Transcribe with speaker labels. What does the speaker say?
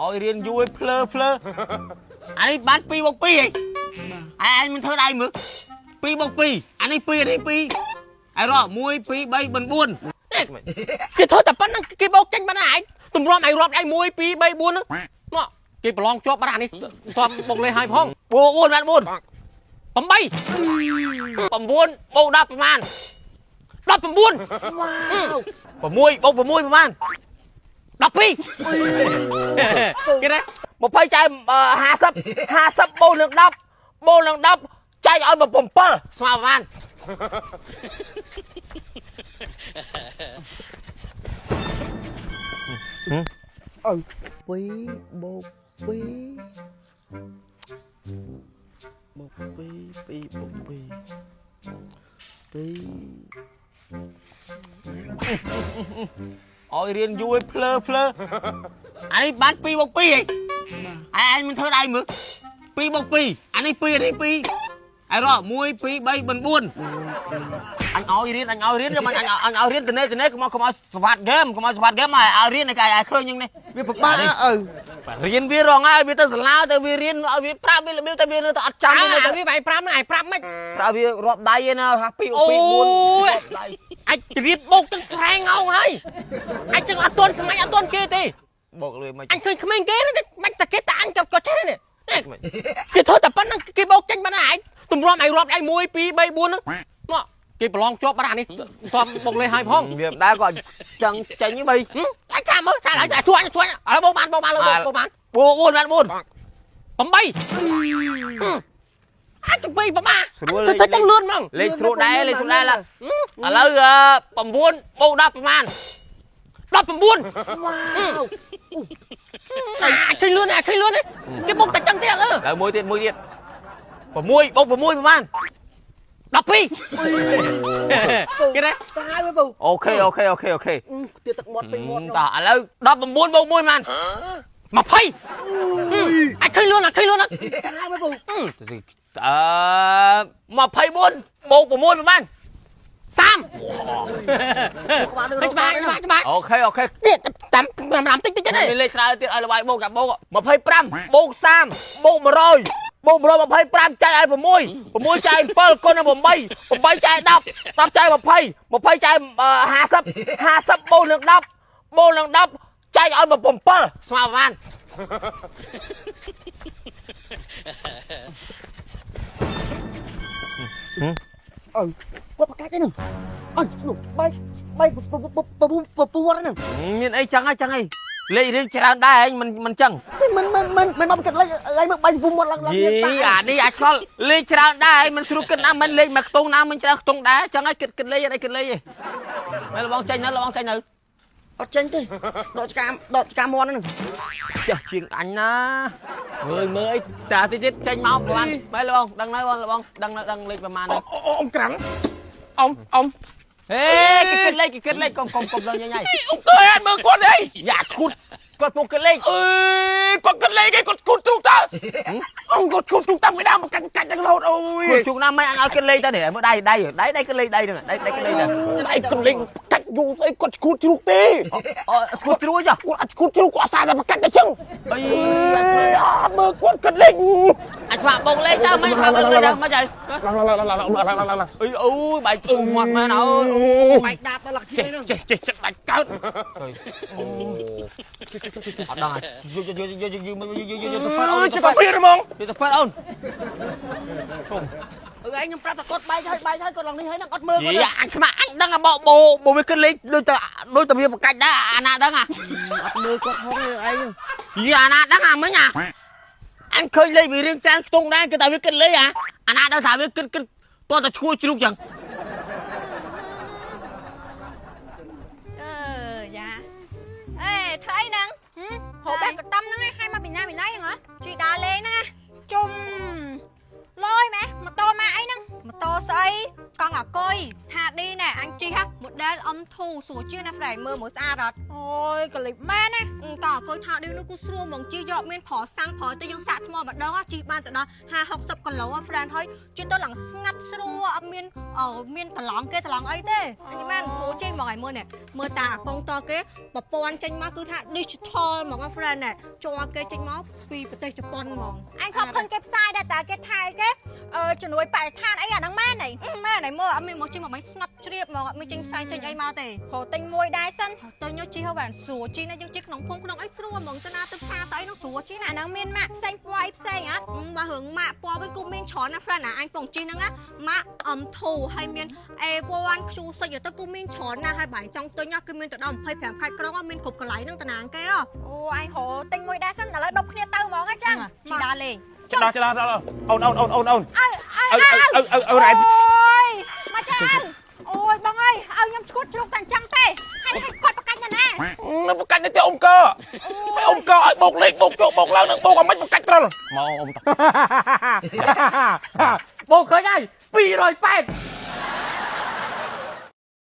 Speaker 1: ឲ្យរៀនយូរឲ្យភ្លើភ្លើអានេះបាន2បូក2ហីឯងមិនធ្វើដៃមើល2បូក2អានេះ2អានេះ2ហើយរាប់1 2 3 4 នេះគេធ្វើតែប៉ុណ្្នឹងគេបោកចេញបាត់ហើយឯងទម្រាំឯងរាប់ឯង1 2 3 4ហ្នឹងមកគេប្រឡងជាប់បាត់អានេះសំបុកលេឲ្យផងបូក4បាន4 8 9បូក10ប្រមាណ19វ៉ាវ6បូក6ប្រមាណ12គេណា20ចែក50 50បូកនឹង10បូកនឹង10ចែកឲ្យ7ស្មើប្រមាណ
Speaker 2: 2បូក2បូក2 2បូក2 2
Speaker 1: ឲ្យរៀនយូរឲ្យភ្លើភ្លើអានេះបាន2បូក2ហីឯងមិនធ្វើដៃមើល2បូក2អានេះ2អានេះ2ហើយរាប់1 2 3 4 អញឲ្យរៀនអញឲ្យរៀនចាំអញអញឲ្យរៀនតនេះតនេះកុំកុំឲ្យស្វាត់ហ្គេមកុំឲ្យស្វាត់ហ្គេមឲ្យឲ្យរៀនឲ្យគេឲ្យឃើញយ៉ាងនេះ
Speaker 2: វាពិបាកឪ
Speaker 1: រៀនវារងហើយវាទៅសាលាទៅវារៀនឲ្យវាប្រាប់វារបៀបតែវានៅតែអត់ចាំ
Speaker 3: អើ
Speaker 1: វានៅតែ
Speaker 3: វាបាយ5ហ្នឹងឯងប្រាប់មិន
Speaker 1: ប្រាប់វារាប់ដៃឯណាថា2 2 4រាប់ដៃ
Speaker 3: អាចរៀបបោកទាំងស្រែងងហើយអាចចឹងអត់ទាន់សម័យអត់ទាន់គេទេ
Speaker 1: បោកលុយមិន
Speaker 3: អញឃើញក្មេងគេមិនតែគេតែអញក៏ចេះនេះនេះគេធ្វើតែប៉ុណ្្នឹងគេបោកចេញបាត់ហើយឯងទម្រាំឯងរាប់ឯង1 2 3 4ហ្នឹងមកគេប្រឡងជាប់បាត់អានេះសំបុកលេឲ្យផង
Speaker 1: វាមិនដែរក៏ចឹងចេញបី
Speaker 3: អញចាំមើលចាឲ្យជួយអញជួយឥឡូវបោកបានបោកបានលើបោកបាន
Speaker 1: បូក4បាន4
Speaker 3: 8អាចទៅប្រមា
Speaker 1: ស្រួល
Speaker 3: ទៅចឹងលឿនហ្មង
Speaker 1: លេខស្រួលដែរលេខស្រួលដែរឥឡូវ9បូក10ប្រមាណ
Speaker 3: 19វ៉ាវអាឃើញលឿនអាឃើញលឿនគេបុកតែចឹងទៀតអឺ
Speaker 1: ឥឡូវមួយទៀតមួយទៀត6បូក6ប្រមាណ
Speaker 3: 12គេណា
Speaker 2: សាហាវវាពូ
Speaker 1: OK OK OK OK
Speaker 2: ទៀតទឹកមាត់ពេញមាត់
Speaker 1: តោះឥឡូវ19បូក1ប្រមាណ
Speaker 3: 20អាចឃើញលឿនអាចឃើញលឿន
Speaker 2: សាហាវវាពូ
Speaker 1: អឺ24បូក6ប្រមាណ
Speaker 3: 30ច្បាស់ច្បាស់ច្បាស់
Speaker 1: OK OK
Speaker 3: នេះតាមតាមតិចតិចទេ
Speaker 1: មានលេខច្រើនទៀតឲ្យលបាយបូកចាប់បូក25បូក30បូក100បូក125ចែកឲ្យ6 6ចែក7គុណនឹង8 8ចែក10 10ចែក20 20ចែក50 50បូកនឹង10បូកនឹង10ចែកឲ្យ7ស្មើប្រមាណ
Speaker 2: ឪគាត់ប្រកាសអីហ្នឹងអញនោះបែកបែកពពពពវត្តហ្នឹង
Speaker 1: មានអីចឹងហើយចឹងអីលេខរៀងច្រើនដែរឯងមិនមិនចឹង
Speaker 2: មិនមិនមិនមិនមកប្រកាសលេខលេខមកបែកពូមាត់ឡើងឡើង
Speaker 1: យីអានេះអាចឆ្លល់លេខច្រើនដែរឯងមិនស្រួលគិតណាមិនលេខមកខ្ទង់ណាមិនច្រើនខ្ទង់ដែរចឹងហើយគិតគិតលេខអីគិតលេខឯងមែនលបងចេញនៅលបងចេញនៅ
Speaker 2: អត់ចេញទេដកឆ្កាដកឆ្កាមាត់ហ្នឹង
Speaker 1: ចេះជាងអញណាមើលមើលអីតាតិចទៀតចេញមកប្រហែលបែលបងដឹងនៅបងលបងដឹងនៅដឹងលេខប្រហែលនៅ
Speaker 3: អ៊ំក្រាំងអ៊ំអ៊ំ
Speaker 1: ហេគេគិតលេខគេគិតលេខកុំកុំកុំដល់ញ៉ៃញ៉ៃ
Speaker 3: អ៊ំកើអត់មើលគាត់ទេ
Speaker 1: យ៉ាឈួតគាត់ពុកគិតលេខ
Speaker 3: អើយគាត់គិតលេខឯងគាត់គូតទ្រូកតើអ៊ំគាត់គូតទ្រូកតាមពីដើមកាច់កាច់ទាំងរហូតអូយ
Speaker 1: គូជុកណាមិនអញឲ្យគិតលេខទៅនេះមើលដៃដៃដៃដៃគិតលេខដៃហ្នឹងដៃដៃគិតលេខទៅ
Speaker 3: ដៃគិតលេខកាច់យូរស្អីគាត់គូតជ្រូកទេ
Speaker 1: អូគូជ្រួច
Speaker 3: គាត់អត់គូតជ្រូកគាត់អាសាតែកាច់តែចឹង
Speaker 1: អី
Speaker 3: អត់មើលគាត់គិតលេខ
Speaker 1: អញស្វាក់បងលេខទៅមិនស្វាក់បងលេខទៅមិនចៃ
Speaker 3: ឡើងឡើងឡើងឡើងឡើងឡើងឡើង
Speaker 1: អីអូយបែកជុំមាត់មែនអើយ
Speaker 2: បែកដាបដល់លក្ខ
Speaker 3: ចេះ
Speaker 2: ហ្នឹង
Speaker 3: ចេះចេះចិត្តដាច់កើត
Speaker 1: អូអត់ដឹងយកយកយកយកយកយកយកទៅប៉ាត់អូន
Speaker 3: អើយចិត្តទៅហ្មង
Speaker 1: យកទៅប៉ាត់អូន
Speaker 2: អឺឯងខ្ញុំប្រាប់ថាគាត់បែកហើយបែកហើយគាត់ឡើងនេះហើយហ្នឹងអត់មើលគាត់
Speaker 1: យីអញស្មាអញដឹងអាបោបោបវាគិតលេខដូចតែដូចតែវាប្រកាច់ដែរអាណាដឹងអា
Speaker 2: អត់មើលគាត់ផងឯង
Speaker 1: យីអាណាដឹងអាមិញអាអញឃើញលេខវារៀងច្រើនខ្ទង់ដែរគឺតែវាគិតលេខអាអាណាដឹងថាវាគិតគិតតោះតែឈួរជ្រូកចឹង
Speaker 4: អឺយ៉ាអេធ្វើអីហ្នឹងហូបបែបកតំហ្នឹងឯងឲ្យមកពីណាពីណៃហ្នឹងហ៎ជីដើរលេងហ្នឹងជុំលយម៉េះ ម៉ូតូម៉ាកអីហ្នឹងម៉ូតូស្អីកង់អាកុយថាឌីណែអញជិះហ่ะ model M2 ស្រួលជាងណា friend មើលមើលស្អាតអត់អូយកលិបមែនណាកង់អាកុយថាឌីនោះគឺស្រួលហ្មងជិះយកមានប្រសាំងប្រទៅយើងសាកថ្មម្ដងជិះបានទៅដល់50 60គីឡូ friend ហើយជិះទៅឡើងស្ងាត់ស្រួលអត់មានមានប្រឡងគេប្រឡងអីទេអញមែនស្រួលជិះហ្មងឲ្យមើលនេះមើលតាអាកុងតគេប្រព័ន្ធចេញមកគឺថា digital ហ្មង friend ណែជ័រគេចេញមកពីប្រទេសជប៉ុនហ្មង
Speaker 5: អញខំឃើញគេផ្សាយដែរតើគេថែគេអឺជំនួយបរិស្ថានអីអាហ្នឹងមែនហី
Speaker 4: មែនហើយមើលអត់មានមកជិះមកមិនស្ងាត់ជ្រាបហ្មងអត់មានចេញផ្សាយចេញអីមកទេ
Speaker 5: រកទិញមួយដែរសិន
Speaker 4: ទៅញ៉ូជិះហើយបានស្រួលជិះណាយើងជិះក្នុងភូមិក្នុងអីស្រួលហ្មងទៅណាទៅផ្សារទៅអីនោះស្រួលជិះណា
Speaker 5: អាហ្នឹងមានម៉ាកផ្សេងពណ៌អីផ្សេងហ៎
Speaker 4: បើរឿងម៉ាកពណ៌វិញគូមានច្រើនណាស់ friend ណាអញពងជិះហ្នឹងណាម៉ាក M2 ហើយមាន A1 Q6 ទៅគូមានច្រើនណាស់ហើយបើចង់ទិញគឺមានទៅដល់25ខេត្តក្រុងមានគ្រប់កន្លែងហ្នឹងតំណាងគេហ៎
Speaker 5: អូអញរកទិញមួយដែរសិនឥឡូវដប់គ្នាទៅហ្មងហ៎ចឹង
Speaker 4: ជិះដើរលេង
Speaker 1: ចដោះចដោះអូនអូនអូនអូនអូន
Speaker 5: អើអើ
Speaker 1: អើអើអើរ៉ៃ
Speaker 5: អូយមកចានអូយបងអើយឲ្យខ្ញុំឈួតជ្រុកតែអញ្ចឹងទេហើយឲ្យគាត់ប្រកាច់ណាស់ណា
Speaker 1: នៅប្រកាច់នៅទេអ៊ំកហើយអ៊ំកឲ្យបោកលេខបោកចូលបោកឡើងនឹងបោកឲ្យមិនប្រកាច់ត្រល់មកអ៊ំត
Speaker 3: បោកឃើញហើយ280